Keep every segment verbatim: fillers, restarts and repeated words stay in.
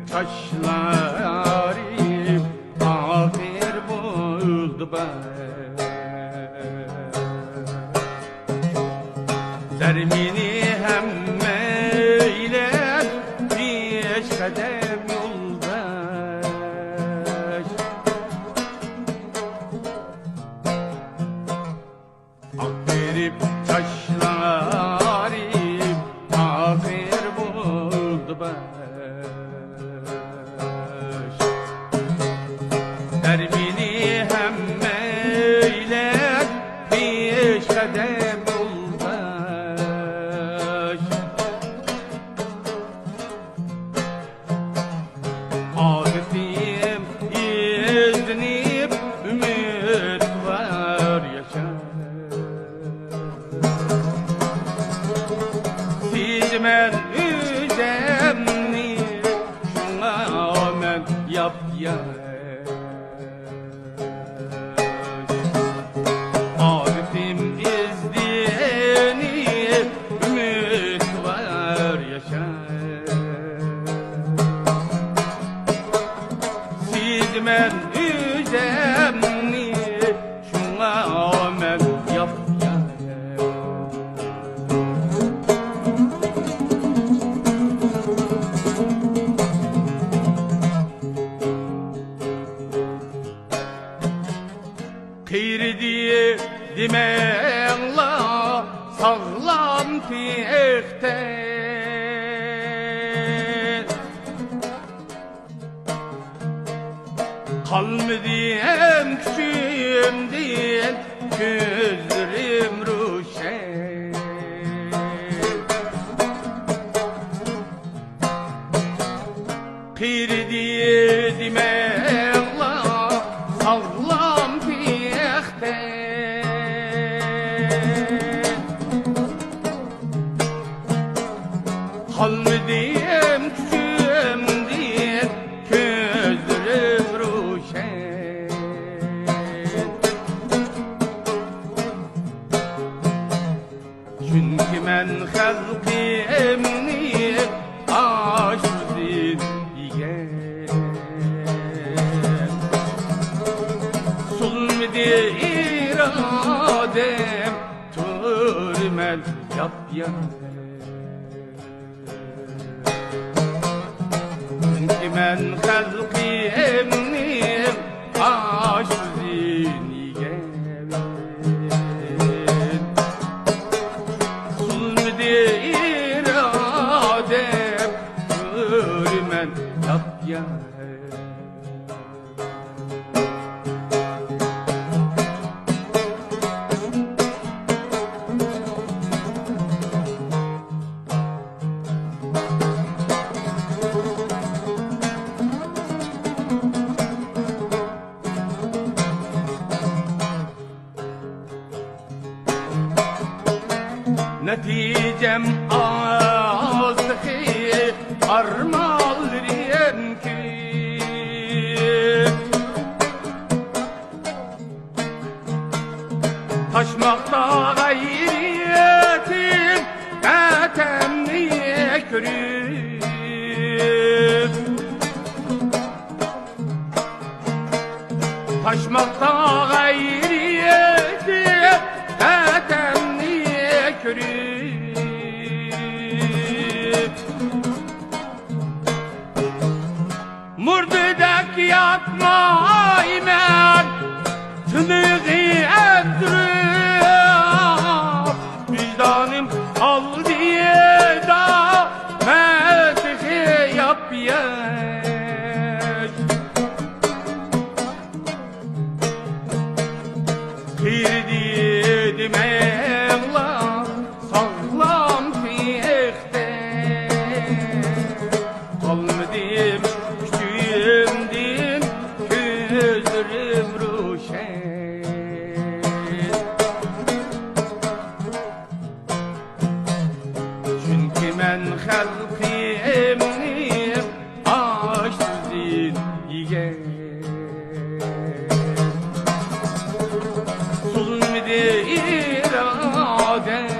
چاچلىرىم ئاخىر بولدى بەش. زەر مېنى ھەممەيلەن بەش قەدەم يولداش. ئاق بېرىپ چاچلىرىم ئاخىر بولدى بەش. زەر مېنى ھەممەيلەن بەش قەدەم يولداش. ئادىتىم ئىزدىنىپ ئۈمىدۋار ياشاش. سېزىمەن ئۆزۈمنى، شۇڭا مەن ياپياش. ئادىتىم ئىزدىنىپ ئۈمىدۋار ياشاش. سېزىمەن ئۆزۈمنى، شۇڭا مەن ياپياش. قېرىدى دېمەڭلار ساغلام تېخىتە. قالمىدى ھەم كۈچۈمدىن كۆزلىرىم روشەن. قېرىدى دېمەڭلار ساغلام تېخىتە. قالمىدىم كۈچۈمدىن كۆزلىرىم روشەن. چۈنكى مەن خەلقىمنى ئاشۇردىن يېگەن. سۇنمىدى ئىرادەم، تۇرىمەن ياپياش. چۈنكى مەن خەلقىمنى ئاشۇردىن يېگەن. سۇنمىدى ئىرادەم، تۇرىمەن ياپياش. نەتىجەم ئاز تېخى ئارمانلىرىم كۆپ. تاشماقتا غەيرىتىم ۋەتەننى كۆرۈپ. تاشماقتا غەيرىتىم ۋەتەننى كۆرۈپ. مۇردىدەك ياتمايمەن، تىنىقى ئەتراپ. ۋىجدانىم ئالدىدا مەن تېخى ياپياش. قېرىدى دېمەڭلار ساغلام تېخىتە. قالمىدىم كۈچۈمدىن كۆزلىرىم روشەن. چۈنكى مەن خەلقىمنى ئاشۇردىن يېگەن. سۇنمىدى ئىرادەم،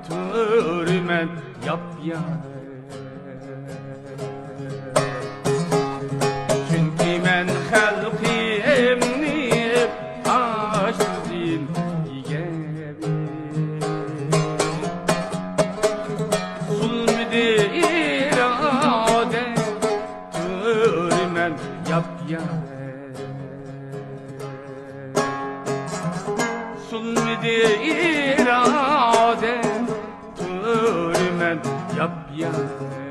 تۇرىمەن ياپياش. ياپياڭ. سۇنمىدى ئىرادەم، تۇرىمەن ياپياڭ.